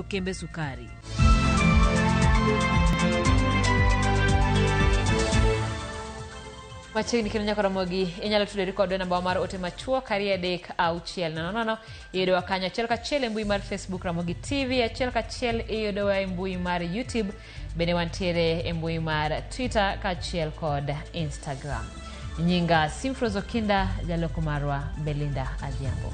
kembe sukari. Machiegni kendo nyaka Ramogi, inyalo tudori kodwa e namba mar ote machuok 23600. Iyudowa kanyo achiel kachiel e mbui mar Facebook Ramogi TV, achiel kachiel iyudowa e mbui mar YouTube, bende wantiere e mbui mar Twitter kaachiel kod Instagram. Nyinga Simfros Okinda, jaloko marwa Belinda Adhiambo.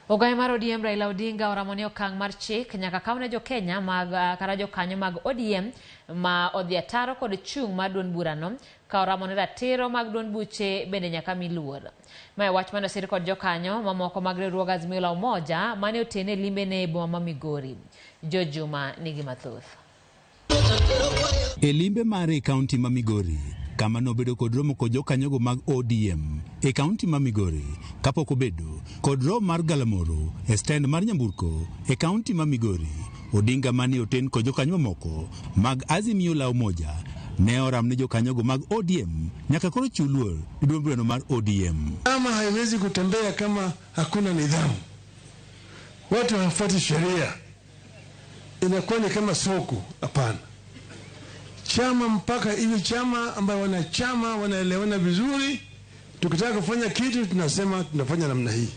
Ogaye mar ODM Raila Odinga oramo ni okang' mar chik nyaka kaw ne jokenya mag ah, kata jokanyo mag ODM ma odhi ataro kod chung' mar duond burano ka oramo ni ratiro mag duond buche bende nyaka mi luor. Mae wach mane osir kod jokanyo mamoko mag riwruog Azimio la Umoja mane otene e limbene e boma ma Migori. George Juma nigi mathoth. E limbe mare e kaunti ma Migori, kama nobedo kod romo kod jokanyogo mag ODM e kaunti ma Migori, kapok obedo kod romo mar galamoro e stend mar nyamburko e kaunti ma Migori, Odinga mane oten kod jokanyo mamoko mag Azimio la Umoja ne oram ne jokanyogo mag ODM nyaka koro chiw luor ne duond burano mar ODM. Chama haiwezi kutembea kama hakuna nidhamu, watu hawafuati sheria, inakuwa ni kama soko. Hapana, chama mpaka iwe chama ambayo wanachama wanaelewana vizuri. Tukitaka kufanya kitu tunasema tunafanya namna hii.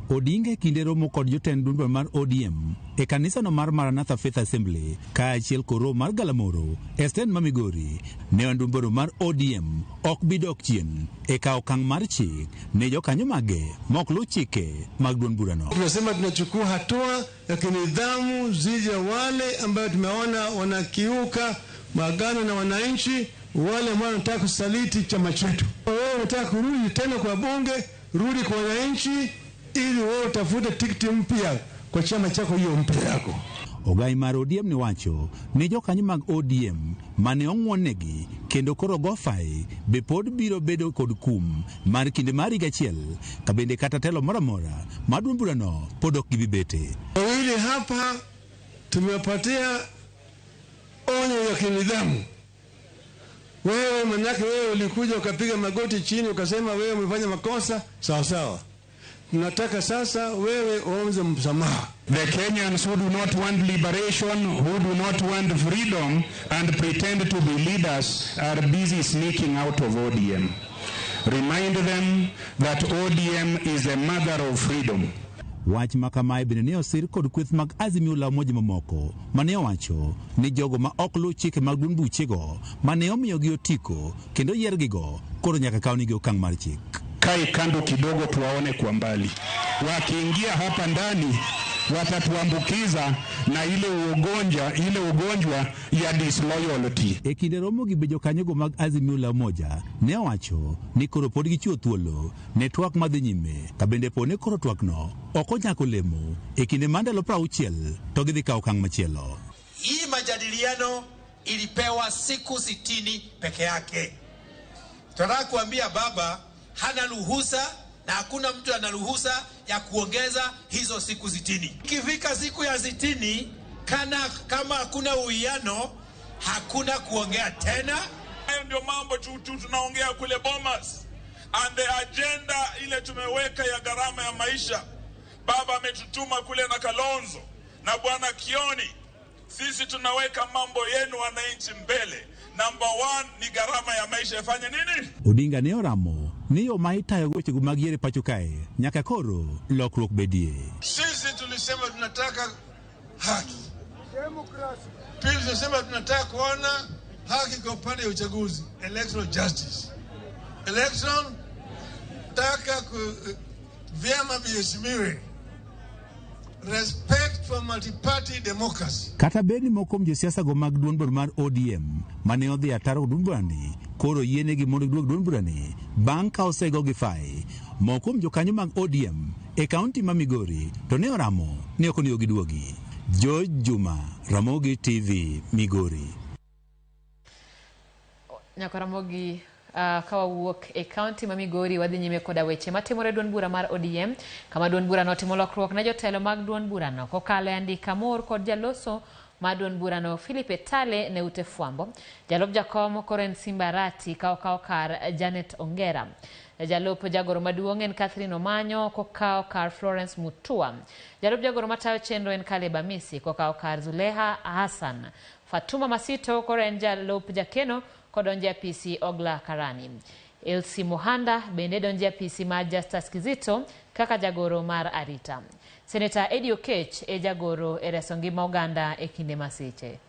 Odinga e kinde romo kod jotend duond bura mar ODM e kanisano mar Maranatha Faith Assembly kaachiel kod romo mar Galamoro e stend ma Migori ne duond bura mar ODM ok bi dok chien e kawo okang' mar chik ne jokanyo mage ma ok luw chike mag duond burano. Tunasema tunachukua hatua ya kinidhamu dhidi ya wale ambayo tumeona wanakiuka maagano na wananchi, wale ambao wanataka kusaliti chama chetu. Wewe unataka kurudi tena kwa bunge, rudi kwa wananchi ili wewe utafute tikiti mpya kwa chama chako hiyo mpya yako. Ogai mar ODM ne wacho ni jokanyo mag ODM mane ong'wonnegi kendo koro go fai be pod biro bedo kod kum mar kinde mar higa achiel ka bende kata telo moro amora mar duond burano pod ok gibi bete. Wawili hapa tumewapatia onyo ya kinidhamu. Wewe manake wewe ulikuja ukapiga magoti chini ukasema wewe umefanya makosa, sawa sawa. Tunataka sasa wewe uombe msamaha. The Kenyans who do not want liberation, who do not want freedom, and pretend to be leaders are busy sneaking out of ODM. Remind them that ODM is the mother of freedom. Wach ma kamae bende ne osir kod kweth mag Azimio la Umoja mamoko mane owacho ni jogo ma ok luw chike mag duond buchego mane omiyogi otiko kendo yiergigo koro nyaka kawnigi okang' mar chik. Kae kando kidogo tuwaone kwa mbali. Wakiingia hapa ndani watatuambukiza na ile ugonjwa, ile ugonjwa ya disloyalty. E kinde romo gi be jokanyogo mag Azimio la Umoja ne owacho ni koro pod gichiwo thuolo ne twak madhi nyime ka bende po ni koro twakno ok onyako olemo e kinde mar ndalo 60 to gidhi kawo okang' machielo. Hii majadiliano ilipewa siku 60 peke yake. Tunataka kuambia baba hana ruhusa na hakuna mtu ana ruhusa ya kuongeza hizo siku 60. Ikifika siku ya 60 kana kama hakuna uwiano, hakuna kuongea tena. Hayo ndio mambo tu tu tunaongea kule Bomas, and the agenda ile tumeweka ya gharama ya maisha, baba ametutuma kule na Kalonzo na bwana Kioni. Sisi tunaweka mambo yenu wananchi mbele. Number one ni gharama ya maisha ifanye nini? Odinga ne oramo ni yo ma itayogo wechego mag yiero e pacho kae nyaka koro lokruok bedie. Sisi tulisema tunataka haki. Pili tunasema tunataka kuona haki kwa upande ya uchaguzi, electoral justice. Election taka ku, vyama viheshimiwe. Respect for multi-party democracy. Kata bed ni moko kuom josiasa go mag duond bura mar ODM mane odhi ataro kod duond burani koro yienegi mondo giduog duond burani bang' ka osegogi fai. Moko kuom jokanyo mag ODM e kaunti ma Migori to ne oramo ni ok onego giduogi. George Juma, Ramogi TV, Migori. Nyaka Ramogi ka wawuok e kaunti ma Migori wadhi nyime koda weche matimore e duond bura mar ODM kama duond burano otimo lokruok ne jotelo mag duond burano kokalo e andika moor kod jaloso mar duond burano Philip Etale ne ute fwambo. Jalup jakom koro en Simba Arati ka okawo kar Janet Ongera. Jalup jagoro maduong' en Catherine Omanyo kokawo kar Florence Mutua. Jalup jagoro matayo chenro en Caleb Amisi kokawo kar Zuleha Hassan. Fatuma Masito koro en jalup jakeno kodonjo e apisi Ogla Karani. Elsie Muhanda bende donjo e apisi mar Justus Kizito kaka jagoro mar arita. Seneta Eddie Okech e jagoro e reso ngima oganda e kinde masiche.